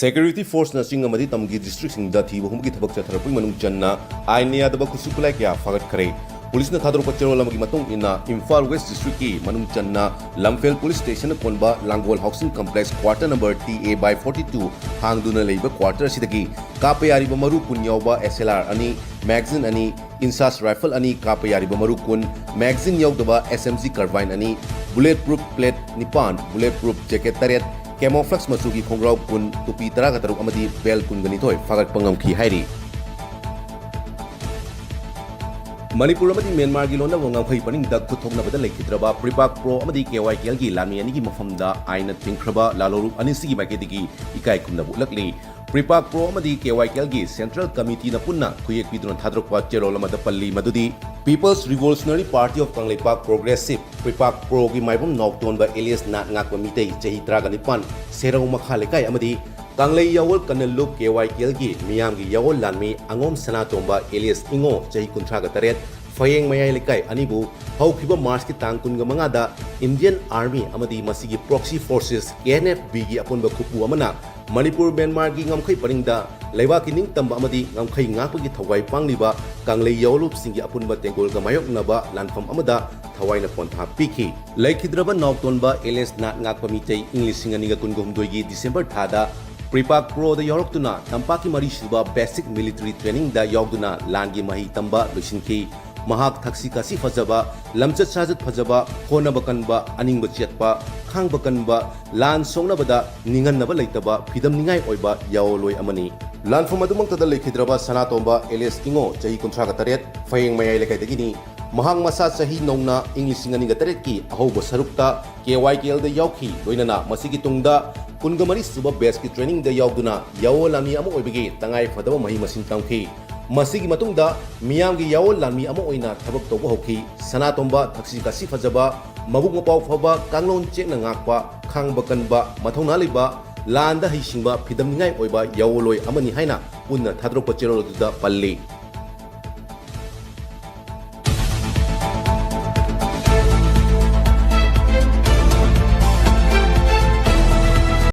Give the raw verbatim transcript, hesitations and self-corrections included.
Security forceꯅ ꯆꯤꯡ ꯑꯃꯗꯤ ꯇꯝꯒꯤ districtꯁꯤꯡꯗ ꯊꯤꯕ ꯍꯨꯝꯕꯒꯤ ꯊꯕꯛ ꯆꯠꯊꯔꯛꯄꯒꯤ ꯃꯅꯨꯡ ꯆꯟꯅ ꯑꯥꯏꯟꯅ ꯌꯥꯗꯕ ꯈꯨꯠꯁꯨ ꯈꯨꯠꯂꯥꯏ ꯀꯌꯥ ꯐꯥꯒꯠꯈ꯭ꯔꯦ꯫ ꯄꯨꯂꯤꯁꯅ ꯊꯥꯗꯣꯔꯛꯄ ꯆꯦꯔꯣꯜ ꯑꯃꯒꯤ ꯃꯇꯨꯡ ꯏꯟꯅ, ꯏꯝꯐꯥꯜ West districtꯀꯤ ꯃꯅꯨꯡ ꯆꯟꯅ ꯂꯝꯐꯦꯜ police stationꯅ ꯀꯣꯟꯕ ꯂꯥꯡꯒꯣꯜ housing complex quarter number T A by forty two ꯍꯥꯡꯗꯨꯅ ꯂꯩꯕ quarter ꯑꯁꯤꯗꯒꯤ ꯀꯥꯞꯄ ꯌꯥꯔꯤꯕ ꯃꯔꯨ ꯀꯨꯟ ꯌꯥꯎꯕ S L R ꯑꯅꯤ, magazine ꯑꯅꯤ, INSAS rifle ꯑꯅꯤ, ꯀꯥꯞꯄ ꯌꯥꯔꯤꯕ ꯃꯔꯨ ꯀꯨꯟ, magazine ꯌꯥꯎꯗꯕ S M G carbine ꯑꯅꯤ, bullet proof plate ꯅꯤꯄꯥꯟ, bullet proof jacket ꯇꯔꯦꯠ, camouflage ꯃꯆꯨꯒꯤ ꯈꯣꯡꯒ꯭ꯔꯥꯎ ꯀꯨꯟ, ꯇꯨꯄꯤ ꯇꯔꯥꯒ ꯇꯔꯨꯛ ꯑꯃꯗꯤ belt ꯀꯨꯟꯒ ꯅꯤꯊꯣꯏ ꯐꯥꯒꯠꯄ ꯉꯝꯈꯤ ꯍꯥꯏꯔꯤ꯫ ꯃꯅꯤꯄꯨꯔ ꯑꯃꯗꯤ ꯃ꯭ꯌꯥꯟꯃꯥꯔꯒꯤ ꯂꯣꯟꯅꯕ ꯉꯝꯈꯩ ꯄꯔꯤꯡꯗ ꯈꯨꯠ ꯊꯣꯛꯅꯕꯗ ꯂꯩꯈꯤꯗ꯭ꯔꯕ PREPAK-PRO ꯑꯃꯗꯤ K Y K Lꯒꯤ ꯂꯥꯟꯃꯤ ꯑꯅꯤꯒꯤ ꯃꯐꯝꯗ ꯑꯥꯏꯟꯅ ꯊꯤꯡꯈ꯭ꯔꯕ ꯂꯥꯂꯣꯡꯂꯨꯞ ꯑꯅꯤꯁꯤꯒꯤ ꯃꯥꯏꯀꯩꯗꯒꯤ ꯏꯀꯥꯏ ꯈꯨꯝꯅꯕ ꯎꯠꯂꯛꯂꯤ꯫ PREPAK-PRO ꯑꯃꯗꯤ K Y K Lꯒꯤ Central Committeeꯅ ꯄꯨꯟꯅ ꯈꯨꯌꯦꯛ ꯄꯤꯗꯨꯅ ꯊꯥꯗꯣꯔꯛꯄ ꯆꯦꯔꯣꯜ ꯑꯃꯗ ꯄꯜꯂꯤ ꯃꯗꯨꯗꯤ, People's Revolutionary Party of Kangleipak Progressive, PREPAK-PROꯒꯤ ꯃꯥꯏꯕꯝ ꯅꯥꯎꯇꯣꯟꯕ ꯑꯦꯂꯤꯌꯁ ꯅꯥꯠ ꯉꯥꯛꯄ ꯃꯤꯇꯩ, ꯆꯍꯤ ꯇꯔꯥꯒ ꯅꯤꯄꯥꯟ, ꯁꯦꯔꯧ ꯃꯈꯥ ꯂꯩꯀꯥꯏ ꯑꯃꯗꯤ ꯀꯪꯂꯩ ꯌꯥꯋꯣꯜ ꯀꯟꯅ ꯂꯨꯞ K Y K Lꯒꯤ ꯃꯤꯌꯥꯝꯒꯤ ꯌꯥꯋꯣꯜ ꯂꯥꯟꯃꯤ ꯑꯉꯣꯝ ꯁꯅꯥꯇꯣꯝꯕ ꯑꯦꯂꯤꯌꯁ ꯏꯉꯣ, ꯆꯍꯤ ꯀꯨꯟꯊ꯭ꯔꯥꯒ ꯇꯔꯦꯠ, ꯐꯌꯦꯡ ꯃꯌꯥꯏ ꯂꯩꯀꯥꯏ ꯑꯅꯤꯕꯨ ꯍꯧꯈꯤꯕ ꯃꯥꯔꯆꯀꯤ ꯇꯥꯡ ꯀꯨꯟꯒ ꯃꯉꯥꯗ Indian Army ꯑꯃꯗꯤ ꯃꯁꯤꯒꯤ proxy forces K N F Bꯒꯤ ꯑꯄꯨꯟꯕ ꯈꯨꯠꯄꯨ ꯑꯃꯅ ꯃꯅꯤꯄꯨꯔ ꯃ꯭ꯌꯥꯟꯃꯥꯔꯒꯤ ꯉꯝꯈꯩ ꯄꯔꯤꯡꯗ ꯂꯩꯕꯥꯛꯀꯤ ꯅꯤꯡꯇꯝꯕ ꯑꯃꯗꯤ ꯉꯝꯈꯩ ꯉꯥꯛꯄꯒꯤ ꯊꯧꯒꯥꯏ ꯄꯥꯡꯂꯤꯕ ꯀꯪꯂꯩ ꯌꯥꯋꯣꯜꯂꯨꯞꯁꯤꯡꯒꯤ ꯑꯄꯨꯟꯕ ꯇꯦꯡꯒꯣꯜꯒ ꯃꯥꯌꯣꯛꯅꯕ ꯂꯥꯟꯐꯝ ꯑꯃꯗ ꯊꯋꯥꯏꯅ ꯄꯣꯟꯊꯥ ꯄꯤꯈꯤ꯫ ꯂꯩꯈꯤꯗ꯭ꯔꯕ ꯅꯥꯎꯇꯣꯟꯕ ꯑꯦꯂꯤꯌꯁ ꯅꯥꯠ ꯉꯥꯛꯄ ꯃꯤꯇꯩ ꯏꯪ ꯂꯤꯁꯤꯡ ꯑꯅꯤꯒ ꯀꯨꯟꯒ ꯍꯨꯝꯗꯣꯏꯒꯤ December ꯊꯥꯗ PREPAK-PROꯗ ꯌꯥꯎꯔꯛꯇꯨꯅ ꯇꯝꯄꯥꯛꯀꯤ ꯃꯔꯤꯁꯨꯕ basic military trainingꯗ ꯌꯥꯎꯗꯨꯅ ꯂꯥꯟꯒꯤ ꯃꯍꯩ ꯇꯝꯕ ꯂꯣꯏꯁꯤꯟꯈꯤ꯫ ꯃꯍꯥꯛ ꯊꯛꯁꯤ ꯈꯥꯁꯤ ꯐꯖꯕ, ꯂꯝꯆꯠ ꯁꯥꯖꯠ ꯐꯖꯕ, ꯍꯣꯠꯅꯕ ꯀꯟꯕ, ꯑꯅꯤꯡꯕ ꯆꯦꯠꯄ, ꯈꯥꯡꯕ ꯀꯟꯕ, ꯂꯥꯟ ꯁꯣꯛꯅꯕꯗ ꯅꯤꯡꯍꯟꯅꯕ ꯂꯩꯇꯕ, ꯐꯤꯗꯝꯅꯤꯡꯉꯥꯏ ꯑꯣꯏꯕ ꯌꯥꯑꯣꯟꯂꯣꯏ ꯑꯃꯅꯤ꯫ ꯂꯥꯟꯐꯝ ꯑꯗꯨꯃꯛꯇꯗ ꯂꯩꯈꯤꯗ꯭ꯔꯕ ꯁꯅꯥꯇꯣꯝꯕ ꯑꯦꯂꯤꯌꯁ ꯏꯉꯣ, ꯆꯍꯤ ꯀꯨꯟꯊ꯭ꯔꯥꯒ ꯇꯔꯦꯠ, ꯐꯌꯦꯡ ꯃꯌꯥꯏ ꯂꯩꯀꯥꯏꯗꯒꯤꯅꯤ꯫ ꯃꯍꯥꯛ ꯃꯁꯥ ꯆꯍꯤ ꯅꯧꯅ ꯏꯪ ꯂꯤꯁꯤꯡ ꯑꯅꯤꯒ ꯇꯔꯦꯠꯀꯤ ꯑꯍꯧꯕ ꯁꯔꯨꯛꯇ K Y K Lꯗ ꯌꯥꯎꯈꯤ, ꯂꯣꯏꯅꯅ ꯃꯁꯤꯒꯤ ꯇꯨꯡꯗ ꯀꯨꯟꯒ ꯃꯔꯤ ꯁꯨꯕ batchꯀꯤ trainingꯗ ꯌꯥꯎꯗꯨꯅ ꯌꯥꯑꯣꯟ ꯂꯥꯟꯃꯤ ꯑꯃ ꯑꯣꯏꯕꯒꯤ ꯇꯉꯥꯏ ꯐꯗꯕ ꯃꯍꯩ ꯃꯁꯤꯡ ꯇꯝꯈꯤ꯫ ꯃꯁꯤꯒꯤ ꯃꯇꯨꯡꯗ ꯃꯤꯌꯥꯝꯒꯤ ꯌꯥꯑꯣꯟ ꯂꯥꯟꯃꯤ ꯑꯃ ꯑꯣꯏꯅ ꯊꯕꯛ ꯇꯧꯕ ꯍꯧꯈꯤ꯫ ꯁꯅꯥꯇꯣꯝꯕ ꯊꯛꯁꯤ ꯈꯥꯁꯤ ꯐꯖꯕ, ꯃꯕꯨꯛ ꯃꯄꯥꯎ ꯐꯕ, ꯀꯥꯡꯂꯣꯟ ꯆꯦꯛꯅ ꯉꯥꯛꯄ, ꯈꯥꯡꯕ ꯀꯟꯕ, ꯃꯊꯧꯅꯥ ꯂꯩꯕ, ꯂꯥꯟꯗ ꯍꯩꯁꯤꯡꯕ, ꯐꯤꯗꯝꯅꯤꯡꯉꯥꯏ ꯑꯣꯏꯕ ꯌꯥꯑꯣꯟꯂꯣꯏ ꯑꯃꯅꯤ ꯍꯥꯏꯅ ꯄꯨꯟꯅ ꯊꯥꯗꯣꯔꯛꯄ ꯆꯦꯔꯣꯜ ꯑꯗꯨꯗ ꯄꯜꯂꯤ꯫